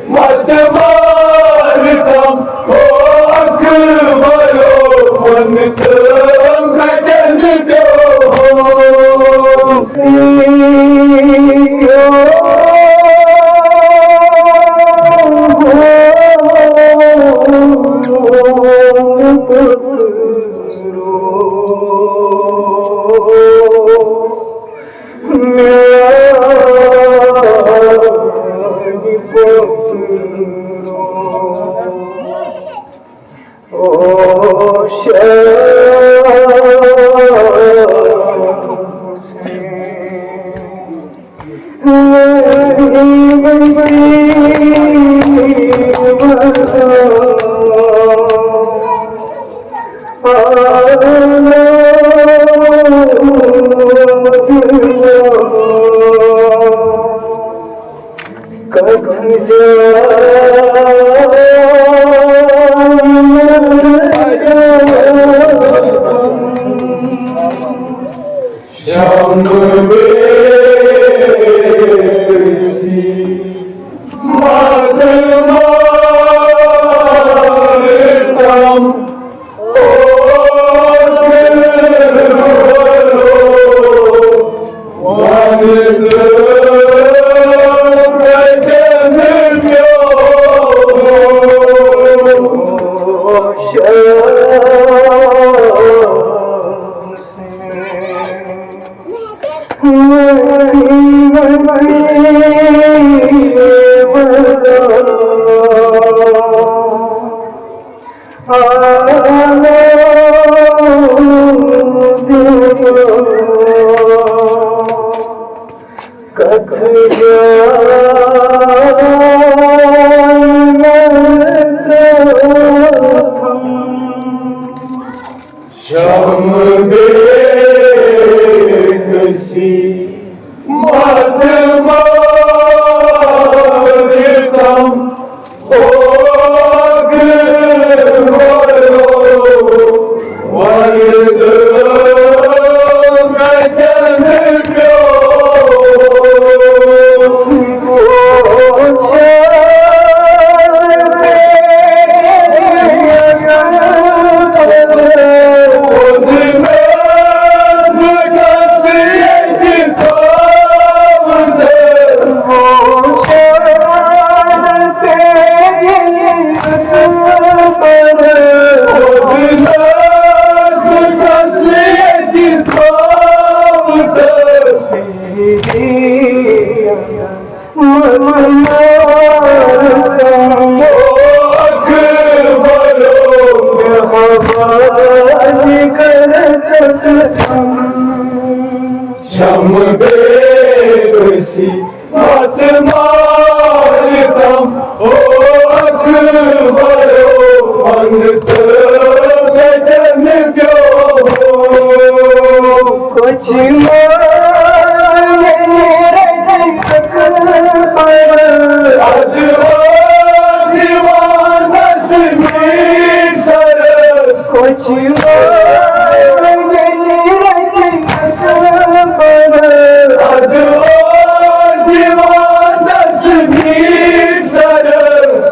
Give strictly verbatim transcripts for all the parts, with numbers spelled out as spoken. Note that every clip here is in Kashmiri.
مت مارتم، او اکبرو، ون تم کتن پیو۔ شم بیسی مدمارتم، او دلبرو، ون تم کتن پیو۔ شم بیسی مدمارتم، او دلبرو، ون تم کتن پیو۔ شم بیسی مدمارتم، او اکبرو، ون تم کتن پیو۔ کچھ مار میرے اکبر، ادواز یوان دسمی سرس۔ کچھ مار میرے اکبر، ادواز یوان دسمی سرس۔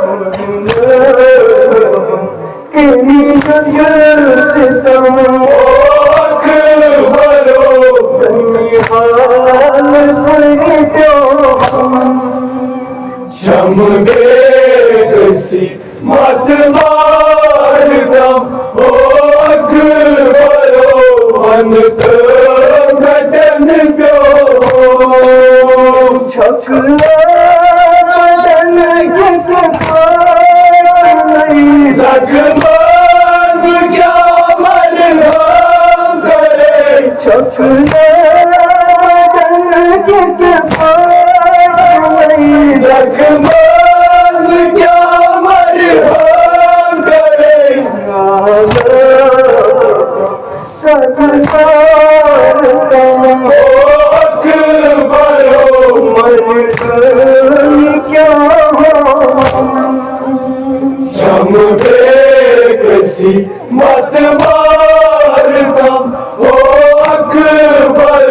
کمی جگہ ستم، او اکبرو، کمی حال سنتو۔ شم بیسی مدمارتم، او اکبرو، ون تم کتن پیو۔ چھکھ لگن کس پانی، زخمن کیا مرہم کرے۔ چھکھ لگن کس پانی، زخمن کیا مرہم کرے۔ شم بیسی مدمارتم، او اکبر،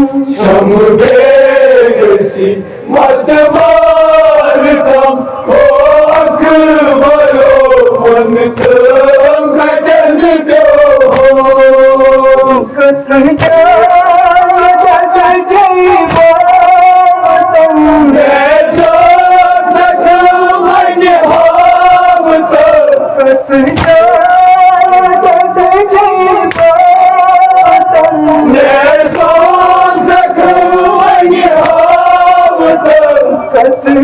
شمہٕ بیٚیہِ گٔژھی متہٕ مارٕ تام، او اکبرو، وَن تہٕ کَتٮ۪ن پیوٚو؟ کتھ جایہِ، کتھ جایہِ واتن؟ مےٚ سوزکھ وۄنۍ ہاوٕ تہٕ۔ کتھ جایہِ، کتھ جایہِ واتن؟ مےٚ سوزکھ وۄنۍ ہاوٕ تہٕ۔ کتھ جایہِ،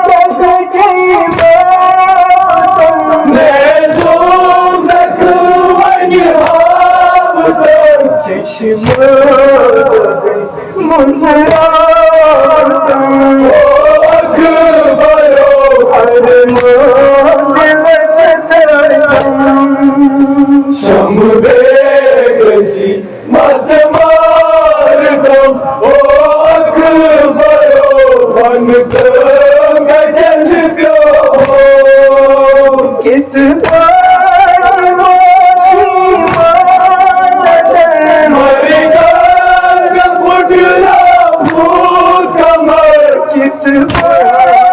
کتھ جایہِ واتن؟ مےٚ سوزکھ وۄنۍ ہاوٕ تہٕ۔ چشمہٕ منظر آتن۔ او اکبرو، ہر منزل ستم۔ شمہٕ بیٚیہِ گٔژھی متہٕ مارٕ تام، او اکبرو، وَن تہٕ کَتٮ۪ن پیوٚو؟ کِتھ پٲٹھۍ واتہِ واتن؟ مرگن مےٚ پھُٹرٲومٕژ کمر۔ کِتھ پٲٹھۍ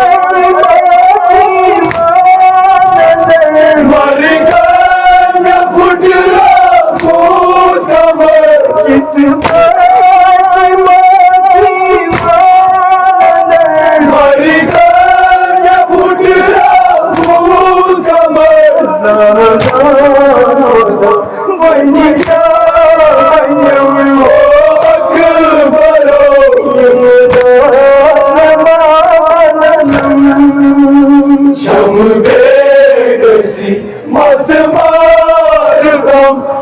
واتہِ واتن؟ مرگن مےٚ پھُٹرٲومٕژ کمر۔ کِتھ پٲٹھۍ واتہِ واتن؟ مرگن مےٚ پھُٹرٲومٕژ کمر۔ زانان وۄنۍ کیٛاہ وَنَم؟ او اکبرو، یِم دارٕ ما بنَم؟ شمہٕ بیٚیہِ گٔژھی متہٕ مارٕ تام، او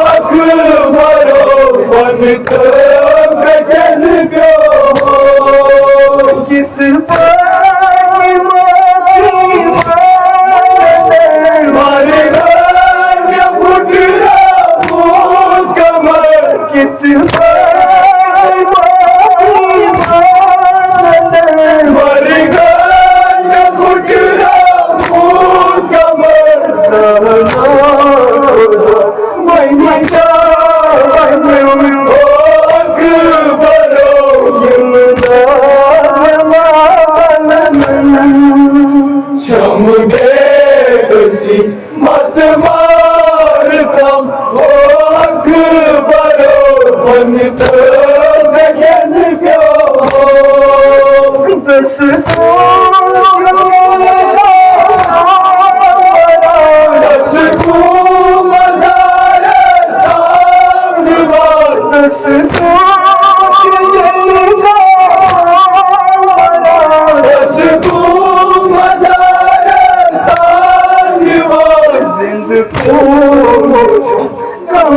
اکبرو، وَن تہٕ کَتٮ۪ن پیوٚو؟ کِتھ پٲٹھۍ واتہِ واتن؟ مرگن مےٚ پھُٹرٲومٕژ کمر۔ کِتھ پٲٹھۍ واتہِ واتن؟ مرگن مےٚ پھُٹرٲومٕژ کمر۔ زانان وۄنۍ کیٛاہ وَنَم؟ او اکبرو، یِم دارٕ ما بنَم؟ شمہٕ بیٚیہِ گٔژھی متہٕ مارٕ تام، او اکبرو، وَن تہٕ کَتٮ۪ن پیوٚو؟ دستور، دستور مزارس تام نِوان۔ دستور، دستور مزارس تام نِوان۔ زِندٕ کوٗر کم